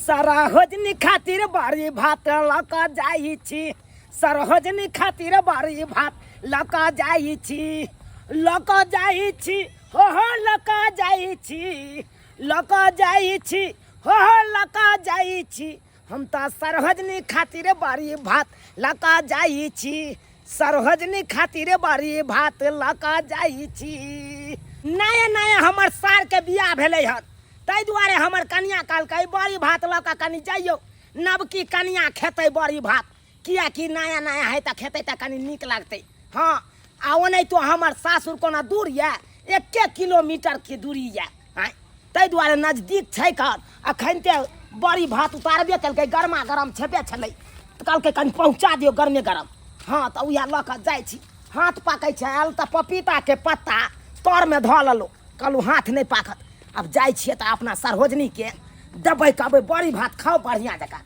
सरहोजनी खातिर बड़ी भात लऽ कऽ जाइ छी, सरहोजनी खातिर बड़ी भात लऽ कऽ जाइ छी, लऽ कऽ जाइ छी, हो हो लऽ कऽ जाइ छी, लऽ कऽ जाइ छी, हो हो लऽ कऽ जाइ छी। हम तऽ सरहोजनी खातिर बड़ी भात लऽ कऽ जाइ छी, सरहोजनी खातिर बड़ी भात लऽ कऽ जाइ छी। नया नया हमर सारके बियाह भेलै हन, ताहि दुआरे हमर कनिया कहलकै बड़ी भात लऽ कऽ कनि जइयौ, नवकी कनिया खेतै बड़ी भात, किएकि नया नया है तऽ खेतै तऽ कनि नीक लगतै। हँ, आ ओनाहितो हमर सासुर कोना दूर यऽ, 1 किलोमीटरके दूरी यऽ, आँय, ताहि दुआरे नजदीक छै। कर अखन ते बड़ी भात उतारबे केलकै, गरमा गरम छेबे छलै, तऽ कहलकै कनि पहुँचा दियौ गरमे गरम। हँ, तऽ उएह लऽ कऽ जाइ छी। हाथ पाकै छै, आयल तऽ पपीताके पत्ता तरमे धऽ लेलहुँ, कहलहुँ हाथ नहि पाकत। आब जाइ छियै तऽ अपना सरहोजनीके देबै, कहबै बड़ी भात खाउ बढ़िआँ जकाँ,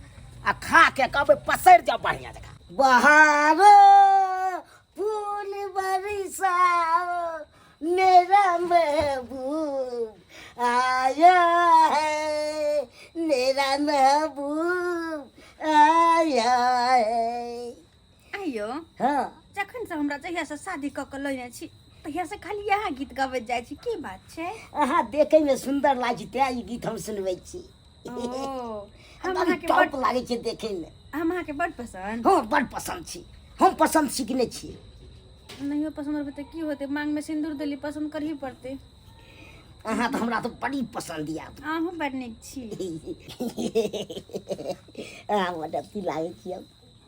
आ खा के कहबै पसरि जाउ बढ़िआँ जकाँ। बहार फूल बरसाओ, मेरा महबूब आया है, मेरा महबूब आया है। आइयो। हाँ। जखन से हमरा जहिया से शादी कऽ के लैने छी तहिया से खाली इएह गीत गबैत जाइ छी, की बात छै? अहाँ देखै में सुंदर लागै छी तें ई गीत हम सुनबै छी। ओ, हम एकदम अहाँके टॉप बड लागै छै देखै में। हम अहाँके बड पसंद। हाँ, बड पसंद छी हम, पसंद छी कि नहि छी? नहियो पसंद रहबै तऽ की होतै, मांग में सिंदूर देली, पसंद करही पड़तै। अहाँ तऽ हमरा तऽ बड़ी पसंद यऽ। अहूँ बड नीक छी। अहाँ बड अथी लागै छी हम।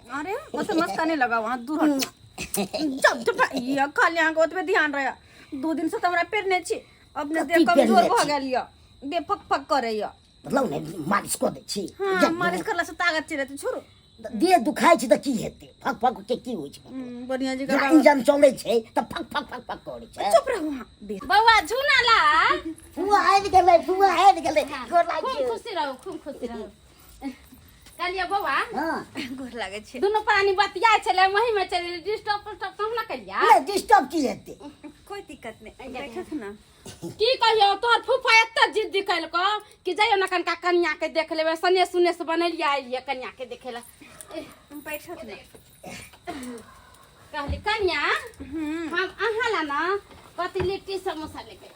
अरे ओते मस्का नहीं लगाओ, वहाँ दूर हटो। जब जब ये खाली अहाँ के ओतबे ध्यान रहे। 2 दिन से तो हमरा पेरने छी, अपने कथी देह कमजोर पेरने भऽ छी? गेल ये, देह फक फक करे ये। मतलब ने मालिश कऽ दै छी। हाँ, जा, मालिश करला से ताकत चलि जेतै, छोड़ू। देह दुखाइ छै तऽ की हेतै, फक फक के की होइ छै? बढ़िया जगह जेना इंजन चलै छै तऽ फक फक फक फक करै छै। चुप रहू अहाँ। बौआ झूना लाल। फुआ आबि गेलै, फुआ आबि गेलै, गोर लागै खूब छियौ। खुशी रहू, खूब खुशी रहू। कहलियै बौआ। हाँ। गोर लागै छै। दुनू प्राणी बतियाइ छलै, वही में चलि डिस्टर्ब उस्टर्ब तऽ हम ना करिया। नहि, डिस्टर्ब की हेतै? कोई दिक्कत नहीं, बैठत ना। की कहियौ, तोहर फूफा एते जिद्दी कलको कि जइयो ना कनका कनिया के देख लेबै, सने सुने से बनेलियै आइलियै कनिया के देखे ला। बैठत ना। कहली कनिया, हम अहाँ ला ना कथी लिट्टी समोसा लेके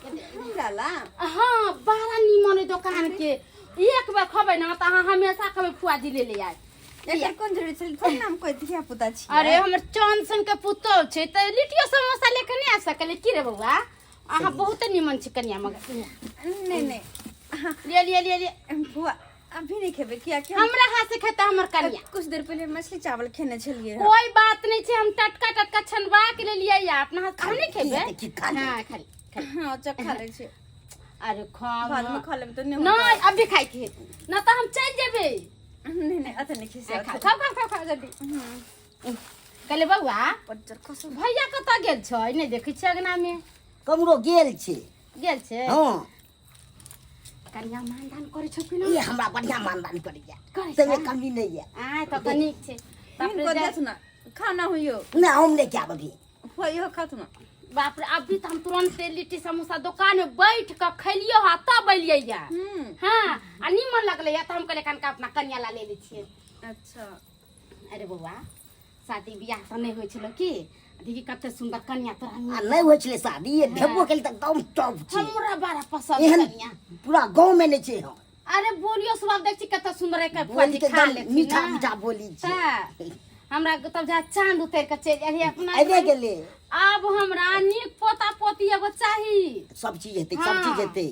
हमरा ला? हाँ, बड़ा नीमन है दुकान के, एक बार खबै ना तऽ अहाँ हमेशा खबै, फुआ जी ले ले आए। एकर कोन जरूरी छै? थोड़ी ना हम कोई धिया पुता छी। अरे हमर चांद सन के पुतोह छै तऽ लिट्टियो समोसा लेके नहीं आ सकले की रे बौआ? अहाँ बहुत नीमन छी कनिया, मगर नहीं नहीं, लिए लिए लिए लिए। फुआ अभी नहीं खेबे, किया कि हमरा हाथ से खेता हमर कनिया। कुछ देर पहले मछली चावल खेने छलिए। कोई बात नहीं छै, हम टटका टटका छनवा के ले लिए या अपना हाथ खाने खेबे। की खा ले? हां, खा ले, खा ले। हां, अच्छा खा ले छी। अरे खाओ बाद में ना। खा लेब तो नहीं नहीं, होता। अभी खाई के ना तो हम चल जेबे। नहीं नहीं, अत नहीं खिसे। खाओ खाओ खाओ खाओ खाओ जल्दी। कहले बौआ, पज्जर खसो। भैया कतऽ गेल छै? नहि देखै छियै अगना में। कमरो गेल छै। गेल छै? हाँ। कनिया मानदान करै छौ कि ना? ई हमरा बढ़िया मानदान करैया। करै छै? ताहिमे कमी नहि यऽ। आय तऽ तऽ नीक छै। बाप रे, हिनको देथ ना, खाना होइयो। नहि, हम नहि खायब अभी। होइयो, खाथु ना। बाप रे, अभी तऽ हम तुरंत लिट्टी समोसा दुकान में बैठ कऽ खेलियो हा तब एलियै या। हाँ, आ नीमन लगलै या तऽ हम कहलियै कनका अपना कनिया ला ले लै छियै। अच्छा। अरे बौआ, शादी बियाह तऽ नहि होइ छलो की? देखी कते सुंदर कनिया तोरा आ नहि होइ छलै शादी, ये भेबो केलै तऽ एकदम टॉप छै। हमरा बड़ा पसंद एहन कनिया पूरा गाँव में नहि छै। हम अरे बोलियो स्वभाव देख छी कते सुंदर है, बोली फौजी के खा एकदम लेथिन मीठा ना। मीठा बोली छै। तऽ हमरा तब जा चांद उतर के चलि एलियै अपना। आबि गेलै। आब हमरा नीक पोता पोती एगो चाही। सब चीज हेतै, सब चीज हाँ। हेतै।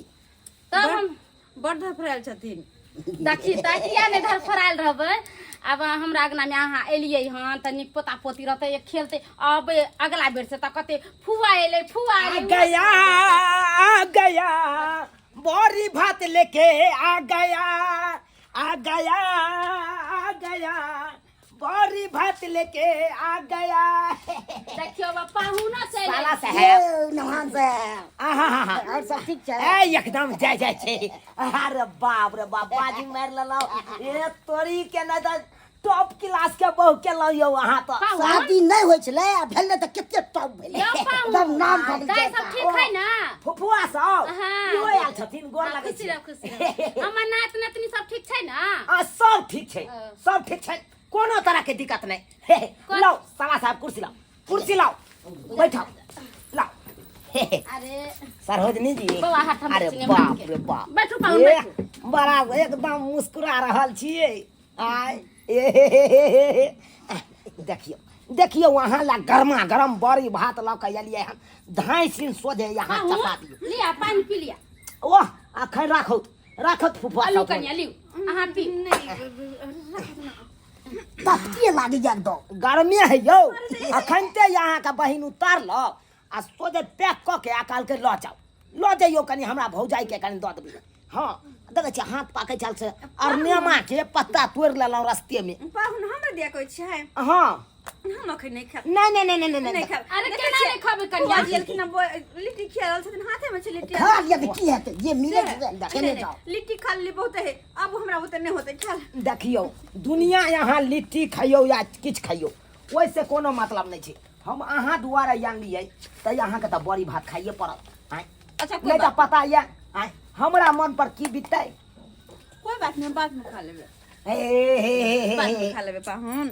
तब हम बड़ धफरायल छथिन। देखी तऽ किया नहि धरफड़ायल रहबै? आब हमरा अङ्गनामे अहाँ एलियै हन तऽ नीक पोता पोती रहतै, खेलतै। अब अगला बेर से तऽ कते फुआ एलै, फुआ आ एलै। गया, आ गया, बोरी भात लेके आ गया, आ गया, आ गया, बोरी भात लेके आ गया। देखियौ बाबा, पाहुनो चलि साला आयल। साहेब। यौ, नौहान साहेब। आहा। और सब ठीक छै? ए एकदम जय जय छै। अरे बाप रे बाप, बाजी मारि लेलहुँ। ए तोरी के नहि तऽ टॉप क्लास के बहु केलहुँ यौ अहाँ तऽ। पाहुन। शादी नहि होइ छलै आ भेलै तऽ कते टॉप भेलै। यौ पाहुन। एकदम नाम भऽ गेल। दाइ सब ठीक है ना? फुफुआ सब हाँ। इहो आयल छथिन, गोर हाँ, लगै खुशी छी। रहो, खुशी रहो। हमर नात नातनी सब ठीक ठीक छै, सब ठीक छै, कोनो तरह के दिक्कत नहीं। हे हे, लाओ साला साहब, कुर्सी लाओ, कुर्सी लाओ, बैठाओ, लाओ। हे हे, अरे सरोजनी जी, बौआ, हाथ हम अरे छिने बाप मार के। रे बाप, बैठू पाहुन, ए, बैठू। बड़ा एकदम मुस्कुरा रहल छियै आय। ए हे हे हे हे हे। देखियौ देखियौ, अहाँ ला गरमा गरम बड़ी भात लऽ कऽ एलियै हन, धाँइ सिन सोझे यहाँ पाहुन, चपा दियौ। लिअ पानि पी लिअ। ओह, अखन राखौत राखत फुफुआ आलू सब। कनिया लिउ, अहाँ पी। तपतिए लागी जाक दो। गर्मी है यौ, अखन ते अहाँके बहिन उतारल आ सोझे पैक कऽ के आ कहलकै लऽ जाउ, लऽ जइयौ, कनि हमरा भौजाइके कनि दऽ देबै। हँ, देखै छियै हाथ पाकै छल से अरनेमा के पत्ता तोड़ि लेलहुँ रस्तेमे। पाहुन, हमरा दिया कहै छियै? हँ। हम अखन नहि खायब। नहि नहि नहि नहि नहि नहि खायब। अरे देखै केना छियै, नहि खेबै कनिया? फुआ जी एलखिन हँ, लिट्टी खिया रहल छथिन, हाथेमे छै लिट्टी। खा लिअ तऽ की हेतै जे मिलै छै नहि, खेने नहि, जाउ। लिट्टी खा लेली बहुत है, अब हमरा ओते नहि होतै खायल। देखियौ दुनिया, यहाँ लिट्टी खइयौ या किछु खइयौ, ओहिसँ कोनो मतलब नहि छै। हम अहाँ दुआरे आनलियै तऽ अहाँके तऽ बड़ी भात खाइए पड़त आँय। अच्छा, कोई नहि तऽ बात पता यऽ आँय हमरा मन पर की बीततै। कोई बात नहीं, बाद में खा लेबै। हे हे हे हे बाद में हे। खा लेबै पाहुन,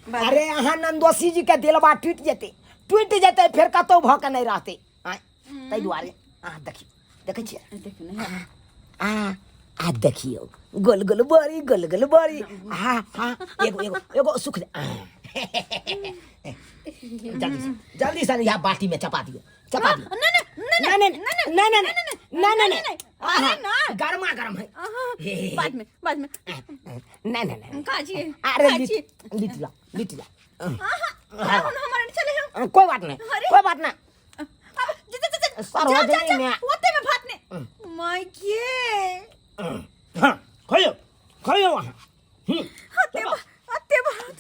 बाद में। अरे अहाँ नंदोसी जी के दिलवा टूटि जेतै, टूटि जेतै, फेर कतहु भऽ के नहि रहतै आँय। ताहि दुआरे अहाँ देखियौ, देखै छियै? देखियौ ने। आ आ देखियौ, गोल गोल बड़ी, गोल गोल बड़ी। आ आ एगो एगो एगो सुख दे। आ, जल्दी से जल्दी से यहाँ बाटी में चपा दियो, चपा दियो। नहीं नहीं। नहीं नहीं नहीं नहीं नहीं नहीं नहीं, अरे आहा, ना। गर्मा गर्म है। आहा, हे, हे, हे। बाद में, बाद में। नहीं नहीं नहीं। का जी? अरे का जी? लिट ला, लिट ला। आहा, पाहुन, हमारे नहीं चले हम। कोई बात नहीं। अरे। कोई बात नहीं। अब जा जा जा जा। सरोजनी जा, जा, जा, में- ओते में भात ने माय के। हाँ, खाइयो खाइयो वहाँ। अते अते भात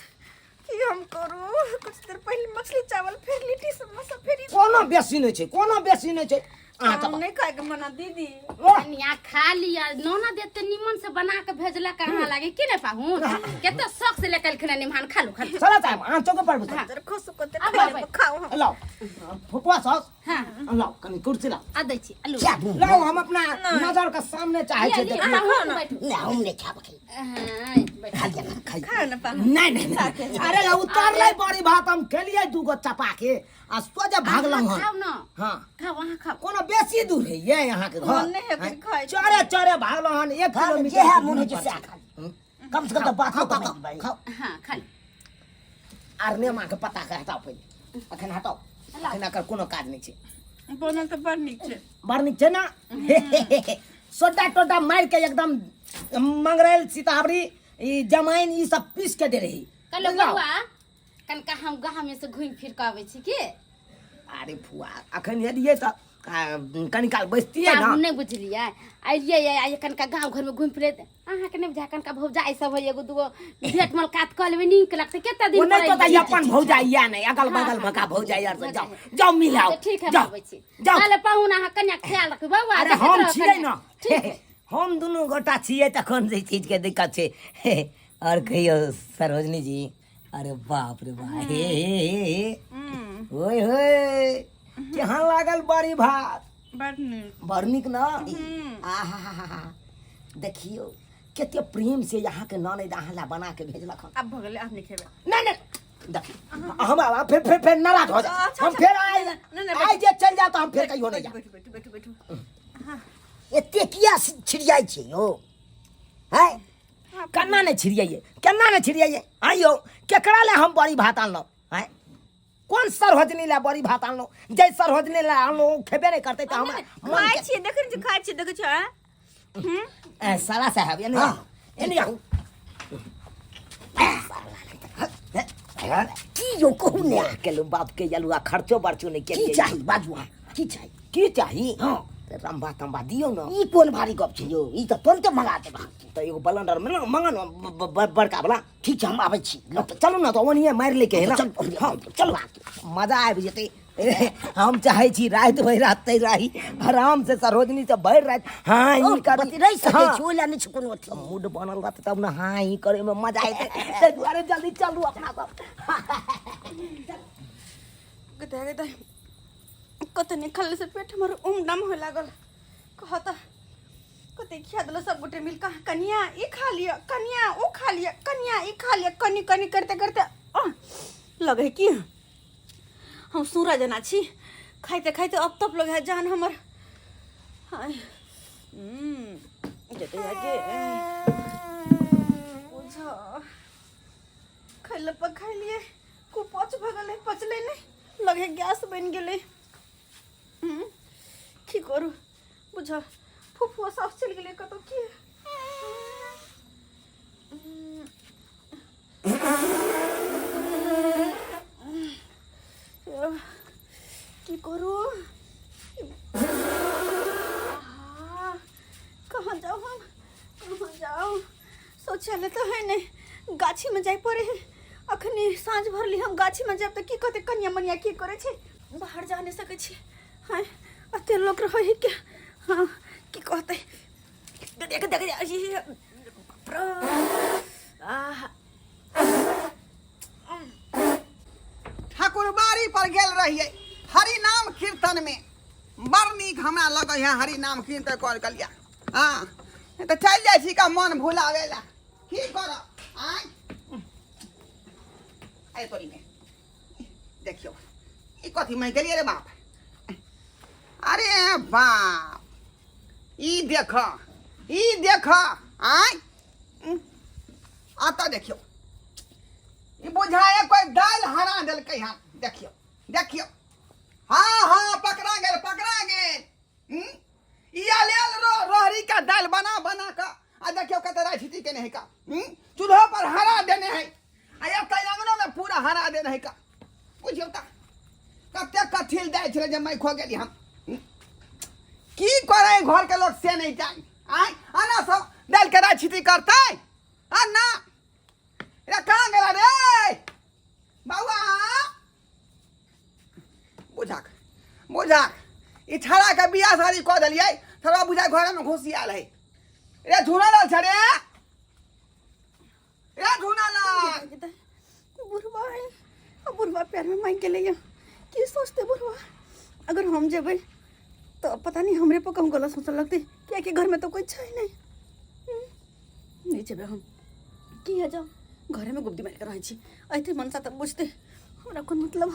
की हम करू? कुछ देर पहले मछली चावल, फिर लिट्टी समोसा, फिर ई- कोनो बेसी नहीं छै, कोनो बेसी नहीं छै, अहाँ हम चपा नहीं खाए के मना दीदी। ओह, कनिया खा लिअ, नोना देते निमन से बना के भेजलक अहाँ लागे की नहि पाहुन, कते शौक से लेके एलखिन निमहान। खा लू, खा लू। चला साहब, अहाँ चौके पर बैठो। तर खुश को अब खाओ आबै। खाओ हम। लाओ फुफुआ सॉस। हाँ। लाओ कनी कुर्सी लाओ। आ दै छी आलू। क्या दूं? लाओ, हम अपना नजर के सामने चाहे लिअ, छै लिअ, देखियौ। पाहुन, बैठू। नहि, हम नहि खायब अखन। हाँ, बैठू। खा लिअ ना, खा लिअ। खाओ ना पाहुन। नहीं नहीं नहीं, अरे उतारले बड़ी भात, हम खेलिए दूगो चपा के आ सोझे भागलहुँ हन। खाउ न। हाँ। खाउ, अहाँ खाउ। कोनो बेसी दूर है ये यहाँ के घर? मोन नहीं है कुछ खाए। चरे चरे भागलहुँ हन, 1 खा ले, किलोमीटर जे है के मोन होइ दूरी छै पर सएह छै। खा ले। कम से कम तऽ बात खाओ तऽ खाओ बनि खाओ। हाँ, खा लू। आर नेमा के पत्ता के हटाओ पहिले, अखन हटाओ, अखन एकर कोनो काज नहि छै। बनल तऽ बड़ नीक छै। बड़ नीक छै ना? सोडा टोडा मारि के एकदम मंगरैल, सीतावरी, ई जमाइन, ई सब पीस के दे रही। कहलो बुझलौ? बौआ, कनका हम गाँव में से घूमि फिर के अबै छी की। अरे फुआ, अखन एलियै तऽ कनी काल बैसतियै ना। हम नहि बुझलियै, अलियै आइ कनका गाँव घर में घूमि फिर, अहाँके नहि बुझा, कनका भौजाइ सब है, एगो दूगो भेंट मुलाकात कऽ लेबै, नीक लगतै। कते दिन ओ नहि पर तो अयलियै। अपन भौजाइ या नहि अगल बगल मका भौजाइ आर से जाओ जाओ मिलाओ। अच्छा, ठीक है, जाओ। आबै छी। जाओ। ताले पाहुन, अहाँ कन्या ख्याल रखबै बौआ। अरे देखैत हम रहब छियै कन्या। ना। ठीक है। हम दुनू गोटा छियै तऽ कोन से चीज के दिक्कत छै? और कहियौ सरोजनी जी, अरे बाप रे बाप, हे हे हे हे, ओए होए, केहन लागल बड़ी भात? बड़ नीक। बड़ नीक ना? आहा, देखियौ कते प्रेम से यहाँ के ननैद अहाँ ला बना के भेजलक हन। आब भऽ गेलै, आब नहि खेबै। नहीं नहीं, देखियौ हम आब फिर फिर फिर नाराज हो जाए। अच्छा, हम अच्छा। फिर आए नहीं, नहीं, आइ जे चल जाओ तो हम फिर कहियो नहीं जाए। बैठू बैठू बैठू बैठू। एते किया छिड़ियाइ छै यौ हैं? केना नहि छिड़ियाइए, केना नहि छिड़ियाइए? आइयो केकरा ले हम बड़ी भात आनलहुँ आँय? कोन सरहोजनी ले बड़ी भात आनलहुँ? जे सरहोजनी ले आनलहुँ ओ खेबे नहि करतै तऽ हमरा मन खाइ के- छियै, देखै छियै, खाइ छियै, देखै छियै आँय? हम्म? ए, साला साहब, एने आउ, एने आउ। की यौ, कहू ने। केलहुँ बाप के अलुआ खर्चो बर्चो नहि की केलियै। चाही बाजू अहाँ, की चाही? की चाही? हँ। तऽ रम्बा तम्बा दियौ ने। ई कोन भारी गप छै यौ, ई तऽ तुरन्ते मंगा देब अहाँके। तऽ एगो बलंडर मंगा ने बड़का वाला। ठीक छै, हम आबै छी। तऽ चलू ने, तऽ ओनहिए मारि लैके है ने। चल, हँ, चलू। मजा आबि जेतै। हम चाहै छी राति भरि राति रही आराम से सरोजनी से भरि राति हाँ ई करी। बती रहि सकै हाँ। छी, ओहि लए नहि छै कोनो अथी। मूड बनल रहतै तब ने हाँ ई करे में मजा एतै, ताहि दुआरे जल्दी चलू अपना सब। गदा गदा कतनी खाले से पेट हमर उमडम होए लागल। कहता कते खिया देलो सब गोटे मिल कऽ कनिया ई खा लिअ कनिया ओ खा लिअ कनिया ई खा लिअ कनि कनि करते करते लगे की हम सूरा जना छी खाइते खाइते अब तब लगे है जान हमर हाय जते जाके बुझा खैले पर खैलिए कुपच भऽ गेलै पचलै नहि लगे गैस बनि गेलै की करू बुझ फुफुआ साफ चलि गेलै कतौ की की करू कहाँ जाऊ हम कहाँ जाऊ शौचालय तो है नहीं गाछी में जाय पड़े है अखनी साँझ भरली हम गाछी में जाब तऽ की कहते कनिया मनिया की करे छै बाहर जा नहीं सकै छी हाँ अते लोक रहै है के हाँ की कहते देख देख आह ठाकुरबाड़ी पर गेल रहियै हरि नाम कीर्तन में बड़ नीक हमरा लगै है हरि नाम कीर्तन कर कलिया हाँ तऽ चलि जाइ छी का मन भुलावे ला की करब आँय आइ तोरी में देखियौ ई कथी मैं गेलियै रे बाप अरे बाप ई देख ई देख आँय अतऽ देखियौ ई बुझाए कोई दालि हरा देलकै हन देखियौ देखियौ हाँ हाँ पकड़ा गेल पकड़ा गेल हम्म? ई आलेल रो रोहरी का दालि बना बना कऽ आ देखियौ कते राजनीति केने है का हम्म? चूल्हो पर हरा देने है आ एतऽ अंगनो में पूरा हरा देने है का बुझियौ तऽ कते कथिल दै छलै जे मैं खो गेली हम हम्म? की करे घर के लोग से नहीं जान आय आना सब दालि के राजनीति करतै आ ना रे कहाँ गेला रे बौआ बुझाक बुझाक ई छड़ा के बियाह शादी कऽ देलियै थोड़ा बुझा घर में घुसि आयल है रे झूना लाल छ रे रे झूना लाल बुढ़वा है आ बुढ़वा प्यार में मांग गेलै यऽ की सोचते बुढ़वा अगर हम जेबै तऽ पता नहीं हमरे पर कहूँ गलत सोचऽ लगतै कियाकि घरमे तऽ कोइ छै नहि नहि जेबै हम किया जाउ घरेमे गुप्ती मारि कऽ रहै छी अयतै मनसा तऽ बुझतै हमरा कोन मतलब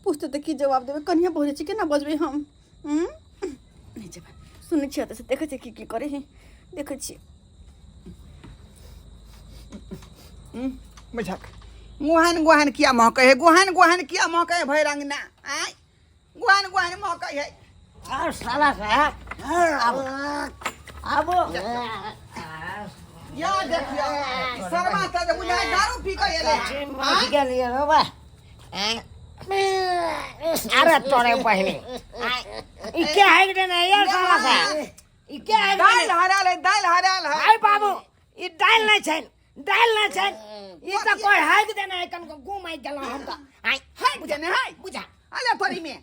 पूछतै तऽ की जवाब देबै कनिया बजै छी केना बजबै हम नहि जेबै सुनै छियै एतऽसँ देखै छियै की की करै है देखै छियै बुझक गुहन गुहन किया महकै है गुहन गुहन किया महकै है भरि अंगना आँय गुहन गुहन महकै है और साला साहब आबो आबो या देखियो शर्मा तऽ जे बुझाय दारू पी कऽ एलै मर गेलियै रे बा अरे तोरे बहिनी ई के है रे नहीं यार साला साहब ई के है दालि हराल है दालि हराल है अरे बाबू ई दालि नहीं छैन दालि नहीं छैन ई तऽ कोई हाइक देने है कनको गुम आइ गेलहुँ हम तऽ आइ हाइक देने है बुझा अरे तोरी में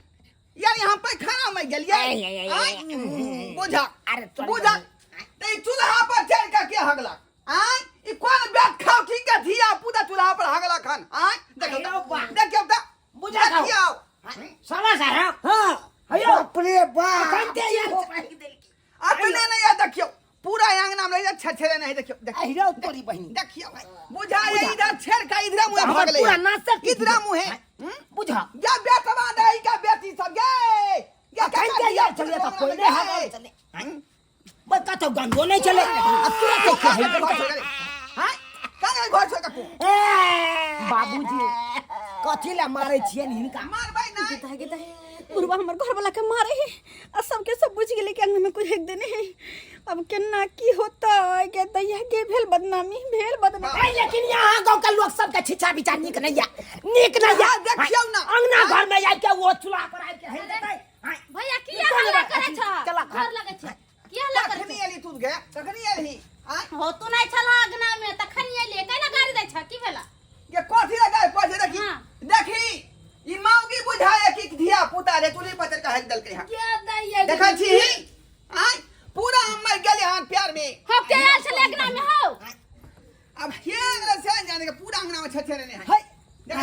यानी हम पैखाना में गेलियै आइ, आइ, आइ, आइ, आइ। बुझा अरे तोरी बुझा तऽ ई चूल्हा पर चढ़ि कऽ के हगलक आय ई कोन बेट खाउ ठीक के धिया पुता चूल्हा पर हगलक हन आय देखियौ अरे बा। तऽ देखियौ तऽ बुझा खाउ। देखियौ साला साहब हाँ हेयौ बाप रे बाप अखन ते यार अपने नहीं है देखियौ पूरा अंगना में रह छेछेरे नहीं देखियौ देखियौ अहिरो तोरी बहिनी देखियौ बुझा ये इधर छेड़ का इधर मुंह हमर भागले पूरा नाशक इधर मुंह है बुझा या बेटवा नहीं का बेटी सब गे या अखन ते यार चलिए तऽ कोई नहीं हगल चले बस कतौ गंधो नहीं चले आ तुरंत के है हां काहे घर छोड़ के तू बाबूजी कथी ला मारे छियनि हिनका मारबै नहीं गेता गेता बुढ़वा हमर घर वाला के मारे है आ सबके सब बुझ गेलै कि अंगना में कोई हेक देने है अब केना की होता गे दैया गे भेल बदनामी भेल बदनामी ऐ लेकिन यहाँ गाँव के लोग सबके छिछा बिछा नीक नहीं या नीक नहीं या हाँ, देखियौ ना। अंगना घर में आबि के वो चूल्हा पर आबि के हेल देतै हाँ, भैया किया हल्ला करै छ चला घर लगै छै किया हल्ला करै कखनी एली तू गे कखनी एलही आँय छ हो तू नहि छल अंगना में तखन एलियै केना गाड़ी दै छ की भेला ये कथी लगा पछे देखी हाँ। देखी ई माउगी बुझाए कि धिया पुता रे चूल्ही पर चढ़ के हक देलकै हन क्या दैया देखै छी आँय पूरा हम मर गेलियै हन प्यार में हो के आयल छलै अंगना में हो अब के अंगना से जाने के पूरा अंगना में छछे रहने है है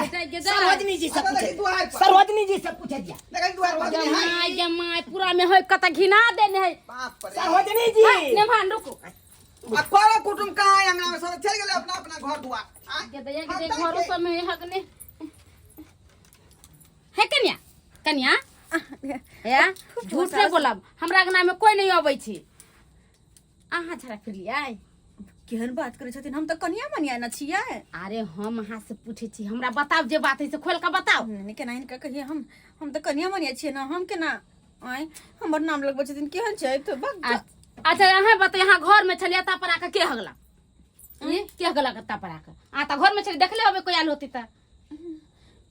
गे सरोजनी जी से अच्छा, पूछे देखी दुआर पर। सरोजनी जी से पूछे दिया देखै दुआर पर गे है माय गे माय पूरा में होय कत घिना देने है बाप रे सरोजनी जी नेभान रुको आ करो कुटुम कहाँ है अंगना में सब चल गेले अपना अपना घर दुआर आँय? गे दैया गे हम घरो तऽ सब में हगने हे कन्या कन्या हे झूठ नहीं बोलब हमरा अंगना में कोई नहीं अबै छी अहाँ झड़ा फिरलियै केहन बात करै छथिन हम तऽ कनिया मनिया न छियै अरे हम अहाँ से पूछै छी हमरा बताउ जे बात है से खोल के बताउ नहीं नहीं, केना हिनका कहिए हम हम तऽ कनिया मनिया छियै ना हम केना आँय हमर नाम लगबै छथिन केहन छै तऽ बक अच्छा अहाँ बताउ अहाँ घर में छलियै ता पर आके के हगला के हगला ता पर आके अहाँ तऽ घर में छलियै देखले होबै कोई आयल होती तऽ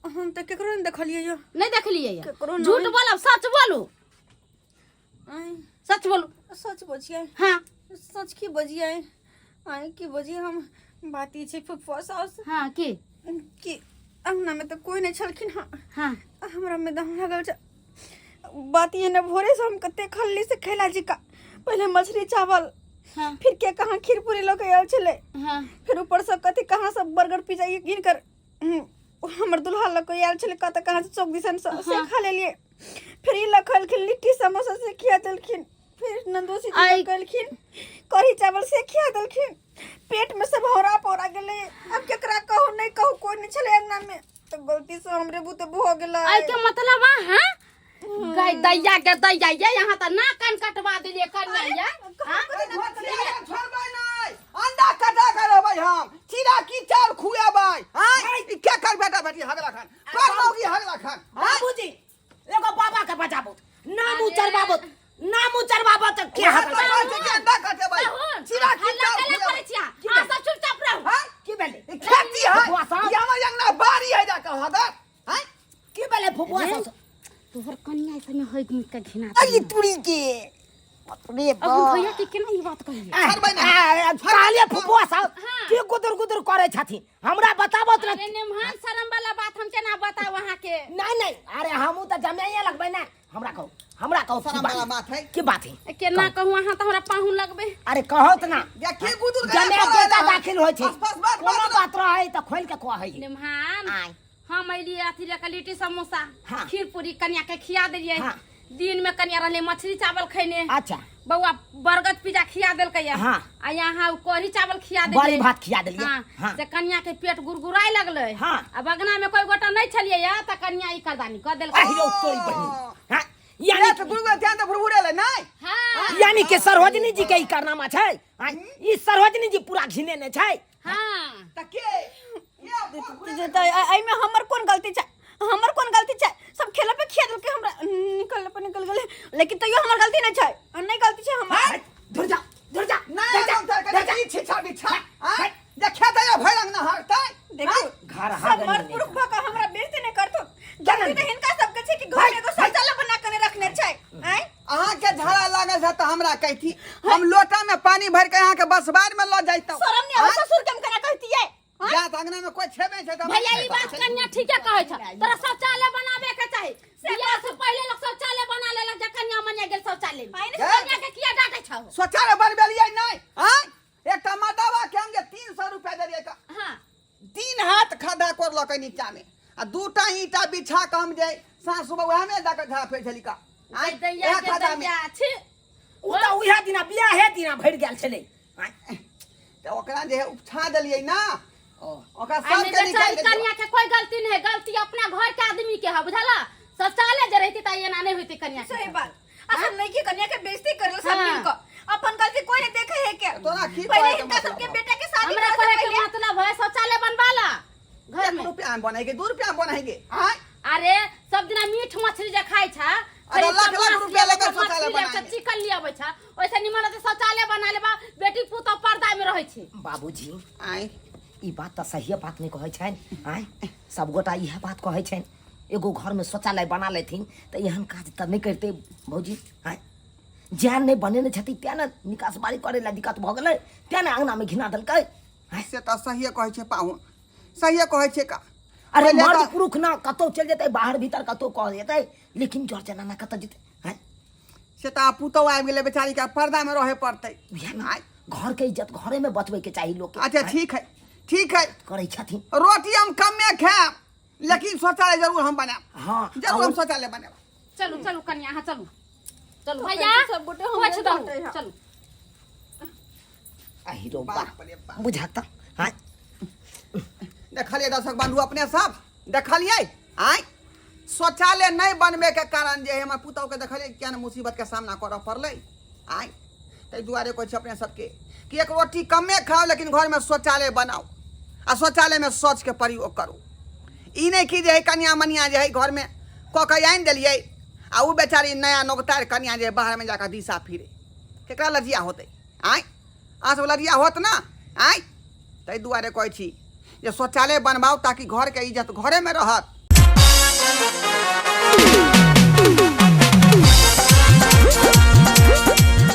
हम तऽ केकरो नहि देखलियै यौ नहीं देखलियै केकरो नहि। झूठ बोलब सच बोलू आँय सच बोलू सच बजियै हाँ सच की बजियै आँय की बजियै हम बात ई छै फुफुआ साउस हाँ की कि अंगना में तऽ कोई नहि छलखिन हँ हाँ हमरा में दम लागल छै बात ये न भोरे से हम कते खल्ली से खैला जी का पहले मछली चावल हाँ फिर के कहाँ खीर पूरी लऽ के आयल छलै हाँ फिर ऊपर से कथी कहाँ सब बर्गर पिज्जा ये गिन कर हमर दुल्हा लऽ के आयल छलै कतऽ कहाँ से चौक दिसन से से खा लेलियै फिर ई लऽ खलखिन लिट्टी समोसा से खिया देलखिन फिर नंदोसी जी लऽ कहलखिन कढ़ी चावल से खिया देलखिन पेट में सब हौरा पौरा गेलै अब केकरा कहू नहीं कहू कोई नहीं छलै अंगना में तो गलती से हमरे बुते भऽ गेलै आई के मतलब हाँ गाय दैया के दैया ये यहाँ त ना कान कटवा दिलिए कन्या ये हाँ? छोड़बै नहि अंडा कटा के रहबै हम चीरा की चाउर खुएबै आँय ई के कर बेटा बेटी हगला खान कर मौगी हगला खान आँय? बाबूजी एगो बाबा के बजाबो नाम उचरबाबो नाम उचरबाबो त के वएह हगला तऽ कहै छै कि अंडा कटेबै राहुल, चीरा की हल्ला चाउर केला खुएबै करै छियै? अहाँ सब चुपचाप रहू आँय? की भेलै ई खेती है फुआ साहब। ई हमर अंगना बाड़ी है जाके हदर आँय? की भेलै फुफुआ सासु तोहर कनिया ऐसे में होय मुख के घिना अरे तुरी के बाप रे अब हम भैया के केना ई बात कहिए छोड़बै नहि। कहलिए फुफुआ साहब हाँ। की गुदुर गुदुर करे छथिन हमरा बताबो त अरे नेमहान शरम वाला बात हम केना बताउ अहाँ के नहीं नहीं अरे हमू त जमाइए लगबै ना हमरा कहू हमरा कहू की शरम बात वाला बात है। की बात है केना कहूँ अहाँ तऽ हमरा पाहुन लगबै अरे कहो त ना या की गुदुर जमे बेटा दाखिल होइ छै बस बस कोनो बात रहै त खोल के कहै नेमहान आय हम अलियै अथी लऽ कऽ लिट्टी समोसा हाँ। खीर पूरी कनिया के खिया देलियै हाँ। दिन में कनिया रहलै मछली चावल खैने अच्छा बौआ बरगद पिज्जा खिया देलकै हाँ। आ यहाँ उ कढ़ी चावल खिया देलियै बड़ी भात खिया देलियै हाँ, हाँ। से कनिया के पेट गुरगुराय लगलै हाँ। आ बगना में कोई गोटा नहीं छलियै या त कनिया ई करदानी कऽ देलकै आहिरो तोरी बहिनी हाँ यानी यानी तो गुरु ध्यान तो भुरभुरेले नहीं हाँ यानी कि सरोजनी जी के ई कारनामा छै हाँ, ई सरोजनी जी पूरा घिने ने छै हाँ त के ये तऽ एहिमे हमर कोन गलती छै हमर कोन गलती छै सब खेले पे खिया देलकै हमरा निकल पे निकल गेलै लेकिन तैयो हमर गलती नहि छै आ नहि गलती छै हमर धुर जा धुर जा नहीं धुर जा, हम तर धुर के जा। ई छिछा बिछा हां जे खेत है भैरंग न हरतै देखू घर सब हागल मर्द नहि पुरुष भऽ कऽ हमरा बेइज्जती नहि करथु जाना गलती तऽ हिनका सबके छै कि घर में एगो शौचालय बना के नहि रखने छै आँय अहाँ के झाड़ा लागल है तो हमरा कहती हम लोटा में पानी भर के अहाँ के बसबार में ल जाइतौ शरम नहि आबै ससुर के हम केना कहतियै जा त अंगना में कोई छेबे छै त भैया ई बात कन्या ठीके कहै छ तोरा शौचालय बनाबे के चाही बियाह से पहिले लोग शौचालय बना लेलक जे कन्या मनिया गेल शौचालय में आइ कन्या के किया डांटे छौ शौचालय बनबेलियै नहीं आँय एकटा मदवा के हम जे 300 रुपया देलियै त हां तीन हाथ खद्धा कोरलकै नीचा में आ दूटा ईंटा बिछा के हम जे साँझ सुबह वएह में जाके झाड़ा फेर छली का आँय, दैया वएह के खद्धा में दैया छी ओ तऽ उएह दिना बियाहे दिना भरि गेल छलै आँय, तऽ ओकरा जे है उपछा देलियै ना ओकरा आइ सबके बेचारी निकालि देलियै कन्या के कोई गलती नहीं है गलती अपना घर के आदमी के है बुझला शौचालय जे रहती त एना नहीं होती कन्या के सही बात असल नहीं कि कन्या के बेइज्जती करल सब हाँ। मिल के अपन गलती कोई नहीं देखे है के तोरा की पहले कहै के हिनका मतलब सबके हौ? बेटा के शादी हमरा करे से कहे के पहले मतलब है शौचालय बनवा ला घर एक में रुपया में बनेगे दू रुपया में बनेगे आँय अरे सब दिना मीट मछली जे खाइ छ अरे लाख लाख रुपया लेकर शौचालय बनाएंगे। चिकन लियाबै छ ओइसे निमन रहतै शौचालय बना लेबा बेटी पुतोह पर्दा में रहै छै बाबूजी आँय ई बात तऽ सहिए बात नहि कहै छनि आँय सबगोटा इएह बात कहै छनि एगो घरमे शौचालय बना लेथिन तऽ एहन काज तऽ नहि करितै भौजी आँय जैं नहि बनेने छथिन तेँ ने निकास बारी करै लए दिक्कत भऽ गेलै तेँ ने अङ्गनामे घिना देलकै आँय से तऽ सहिए कहै छै पाहुन सहिए कहै छै का अरे पहिले मर्द तऽ- पुरुख ना कतौ चलि जेतै बाहर भीतर कतौ कह जेतै लेकिन जर जनाना कतऽ जेतै आँय से तऽ आब पुतहु आबि गेलै बेचारी के पर्दा में रहे पड़तै उएह ने घर के इज्जत घरे में बचबै के चाही लोग के अच्छा ठीक है ठीक है करै छथिन रोटी हम कमे खायब लेकिन शौचालय जरूर हम बनायब। हाँ, जरूर हम शौचालय बनायब। चलू चलू कनिया, अहाँ चलू चलू। तो भैया सब गोटे हमरे पोछि दहू। साथे है। चलू। अहिरो बा। बाप रे बाप। बुझाता हाँ। देखलिए दर्शक बंधु, अपने सब देखलिए आय, शौचालय नहीं बनबे के कारण जे हमर पुतहु के देखलिए क्या मुसीबत के सामना करऽ पड़लै आय। ताहि दुआरे कहै छी अपने सबके कि एक रोटी कमे खाओ लेकिन घरमे शौचालय बनाओ आ शौचालयमे शौचके प्रयोग करू। ई नहि कि जे है कनिया मनिया जे है घरमे कऽ के आनि देलियै आ ओ बेचारी नया नोकतार कनिया जे बाहरमे जाकऽ दिशा फिरे, केकरा लजिया होतै आँय? अहाँ सब लजिया होत ना आँय? ताहि दुआरे कहै छी जे शौचालय बनबाउ ताकि घरके इज्जत घरेमे रहत।